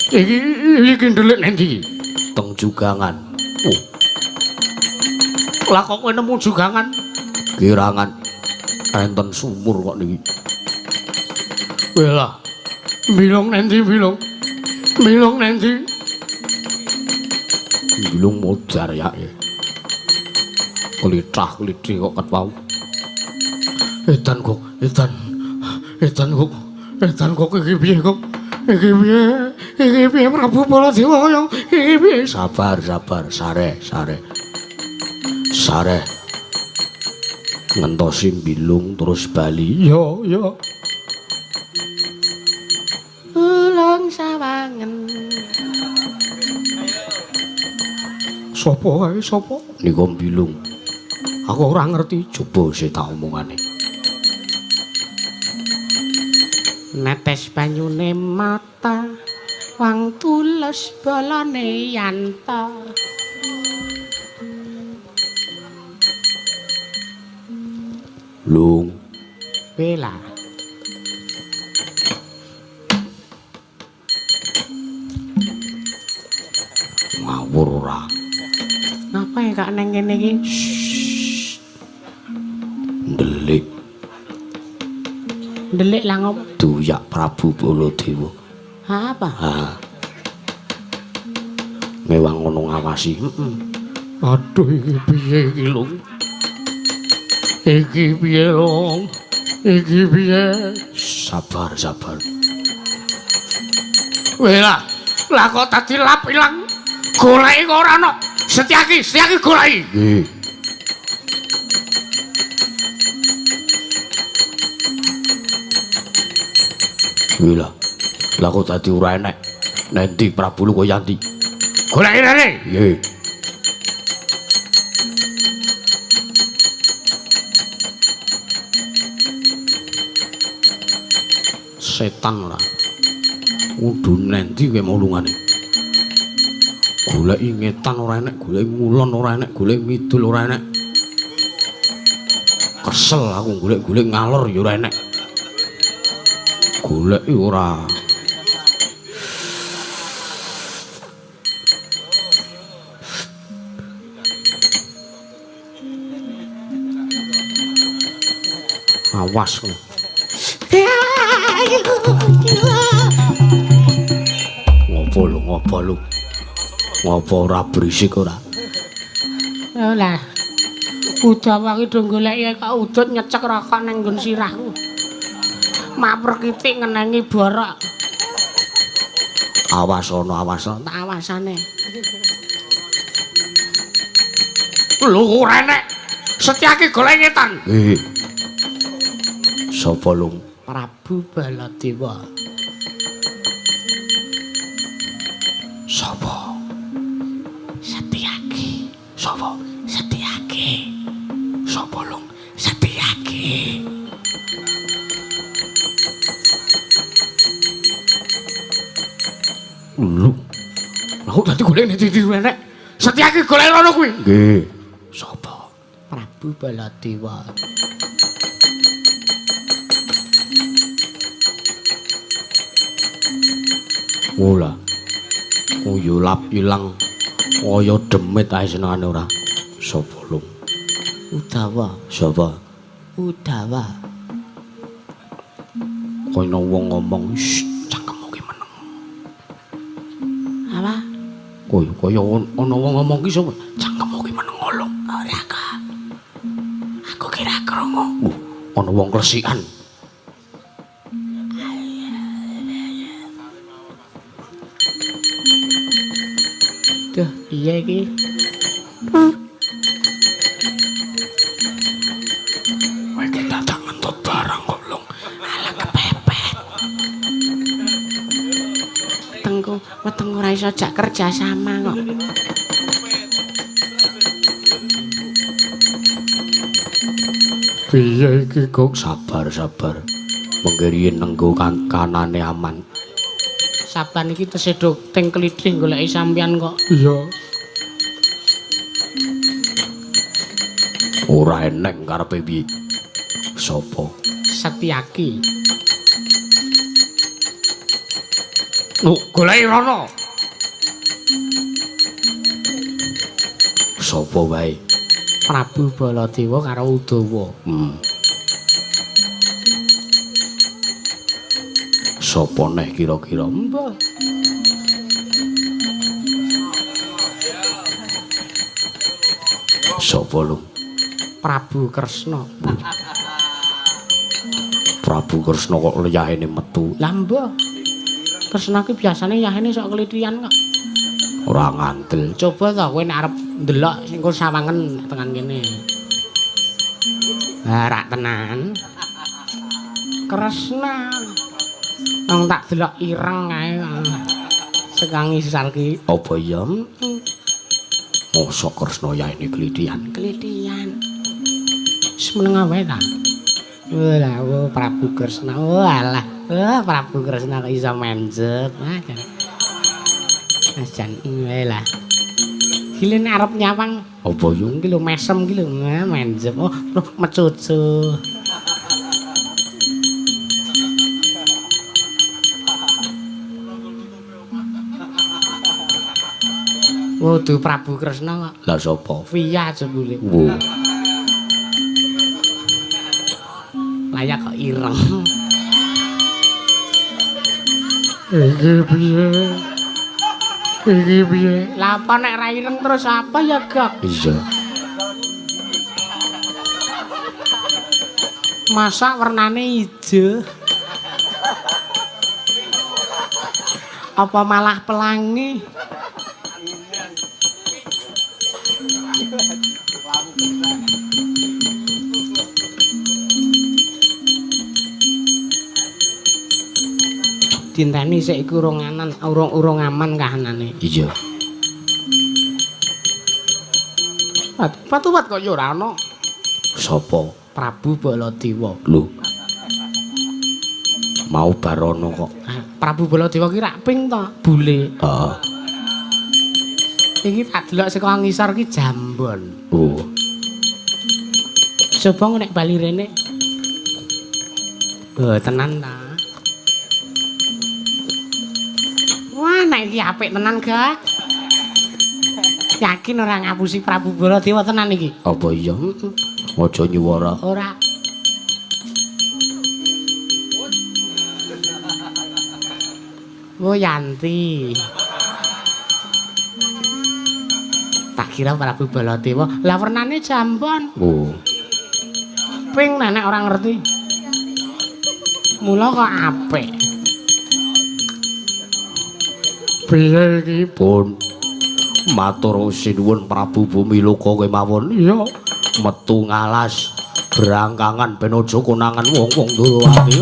Iki iki ndelik nang ndi? Teng Jugangan. Oh. Lah kok kowe nemu jugangan? Kirangan enten sumur kok niki. Welah. Bilung nanti bilung. Bilung nanti. Bilung modar ya. Klithah-klithih kok ket wau. Edan kok, edan. Edan kok. Edan kok iki piye kok? Iki piye? Iki piye Prabu Baladewa kaya iki piye? Sabar, sabar, sare, sare. Sare. Ngentosi bilung terus bali. Yo, yo. Ulung sawangen. Sopo kae sapa? Nika bilung. Aku ora ngerti. Coba sih tak omongane. Netes banyune mata wang tulus bolone yanta. Lung. Bela. Ngawur ora. Ngapa ya kak neng kene iki? Ndelik. Ndelik lah ngopo? Duyak Prabu Baladewa. Ha apa? Ha. Ngewang ngono ngawasi. Heeh. Aduh iki piye iki Lung? Iki piye Lung? Iki piye? Sabar, sabar. Welah, lah kok tadi lap ilang. Goleki kok ora ana. Setyaki, Setyaki goleki. Nggih. Wila. Lah kok dadi ora enek. Nendi Prabu Lukayanti? Goleki rene. Nggih. Setan ora. Kudu nendi kowe mau lungane? Goleki ngetan ora enek, goleki ngulon ora enek, goleki ngidul ora enek. Kesel aku golek-golek ngalor ya ora enek. Goleki ora. Awas kowe. Ngopo lho, ngopo lho? Ngopo ora berisik ora? Lah. Udawa iki do goleki kok udut nyecek rokok nang nggon sirahku. Maper kitik ngenengi borok. Awas ana, awas ana. Tak awasane. Lho ora enek. Setyaki golek ngetan. Nggih. Sapa Lung? Prabu Baladewa. Sapa? Setyaki. Sapa? Setyaki. Sapa Lung? Setyaki. Lho. Lah kok dadi golek nek ndi enek. Setyaki golek rono kuwi. Nggih. Sapa? Prabu Baladewa. Ora. Kuyu lap ilang kaya demit ae senengane ora. Sapa Lung? Udawa. Sapa? Udawa. Kaya wong ngomong, cangkemmu ki meneng. Apa? Kaya kaya ana wong ngomong ki sapa? Cangkemmu ki meneng lho. Ora kok. Aku kira krungu. Ana wong klesikan. Duh, piye iki? Kowe iki dadak ngentut barang kok, Lung. Alah kepepet. Wetengku, wetengku ora iso jak kerja sama kok. Piye iki, Gok? Sabar, sabar. Mengke riyin nenggo kanane aman. Saban iki tesih do teng klithih goleki sampeyan kok. Iya. Ora eneng karepe piye? Sapa? Setyaki. Lho, goleki rono. Sapa wae? Prabu Baladewa karo Udawa. Sapa neh kira-kira? Mbah. Sapa lho? Prabu Kresna. Prabu Kresna kok liyahene metu. Lah mbah. Kresna ki biasane yahene sok klithian kok. Ora ngandel. Coba to kowe nek arep ndelok sing engko sawangen tekan kene. Lah rak tenan. Kresna. Wong tak delok ireng kae. Sekang ngisar ki. Apa iya? Mosok Kresna yahene klithian. Klithian. Wis meneng wae ta. Walah, oh, Prabu Kresna. Walah, oh, Prabu Kresna kok iso menjet. Ah, jan. Jan wae lah. Gile nek arep nyawang apa yo? Iki lho mesem iki lho, menjet. Oh, mecucu. Waduh, Prabu Kresna kok. Lah sapa? Via jebule. Wo. Layak kok ireng. Iki piye? Iki piye? Lah apa nek ra ireng terus apa ya, Gok? Iya. Masa warnane ijo? Apa malah pelangi? Dinteni sik iku urung anan, urung aman kahanane. Iya. Patuwat kok ya ora ana. Sapa? Prabu Baladewa. Lho. Mau barono kok. Prabu Baladewa ki rak ping to, bule. Heeh. Iki tak delok saka ngisor ki jambon. Oh. Coba nek bali rene. Oh, tenan ta. Wah, nek iki apik tenan, Gak. Yakin ora ngapusi Prabu Baladewa tenan iki? Apa iya? Aja nyuwara. Ora. Oh, Yanti. Tak kira Prabu Baladewa. Lah wernane jambon. Oh. Ping nenek ora ngerti. Mula kok apik. Piye iki pun matur sinuwun Prabu Bumiloka kemawon. Iya, metu ngalas brangkangan ben aja konangan wong-wong Ndorowati.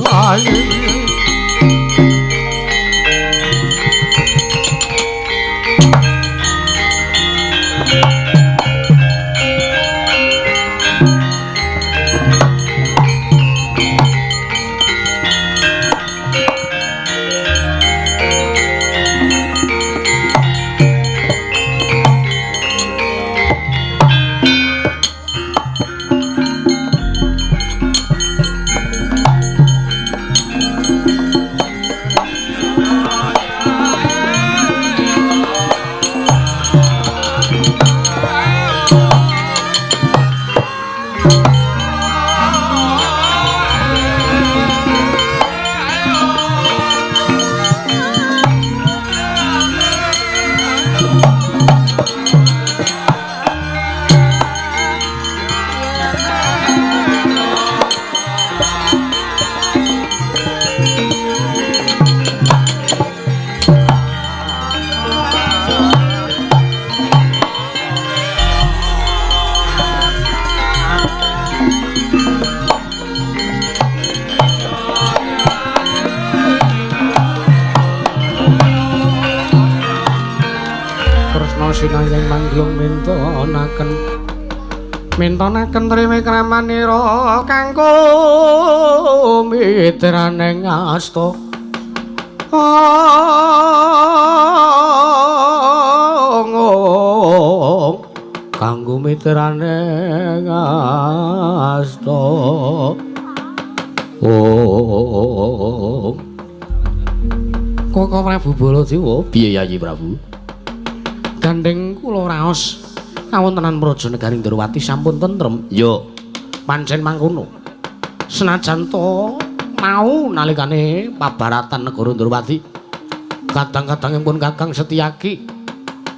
Sinayang mangglung mintonaken mintonaken trime kramanira kanggo mitraning asta kanggo mitraning asta. Oh, Koko Prabu Baladewa piye Yayi Prabu? Gandeng kula raos Kawontenan Praja Negari Ndrawati sampun tentrem. Ya, pancen mangkono. Senajan to mau nalikane pabaratan negara Ndrawati, kadang-kadang pun Kakang Setyaki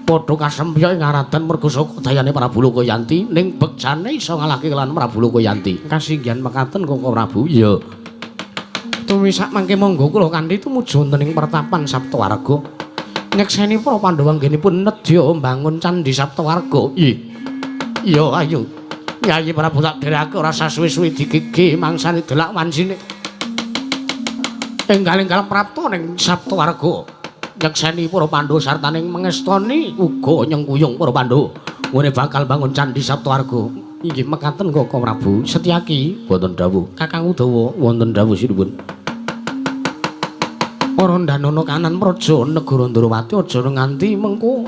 padha kasempyok ing aradan merga saka dayane Prabu Lokayanti, ning bekjane iso ngalahke lan Prabu Lokayanti. Kasinggihan mekaten Koko Prabu. Iya. Tumisak mangke monggo kula kanthi tumuju wonten ing pertapan Saptawarga. Nyekseni para Pandhawa anggenipun nedya mbangun Candhi Saptawarga. Ih. Iya, ayo. Yayi Prabu tak dherekake ora sasuwe-suwe digege mangsane delak wansine. Enggal-enggal prapta ning Saptawarga. Nyekseni para Pandhawa sartaning mengestoni uga nyengkuyung para Pandhawa ngene bakal bangun Candhi Saptawarga. Inggih mekaten Koko Prabu. Setyaki wonten dawuh. Kakang Udawa wonten dawuh sinuwun. Para ndanana kanan praja negara Ndrawati aja nganti mengko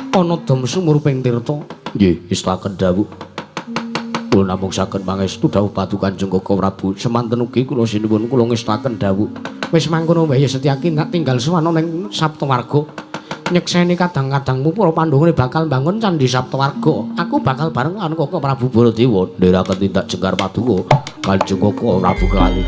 ana dom sumuruping tirta. Nggih, istaken dawuh. Kula namung saged mangestu dawuh padu Kanjeng Koko Prabu. Semanten ugi kula sinuwun kula ngestaken dawuh. Wis mangkono wae Setyaki tak tinggal sowan ning Saptawarga. Nyekseni kadang-kadangmu para Pandhawa bakal mbangun Candhi Saptawarga. Aku bakal bareng lan Koko Prabu Baladewa ndherekaken tindak jengkar paduka Kanjeng Koko Prabu kali.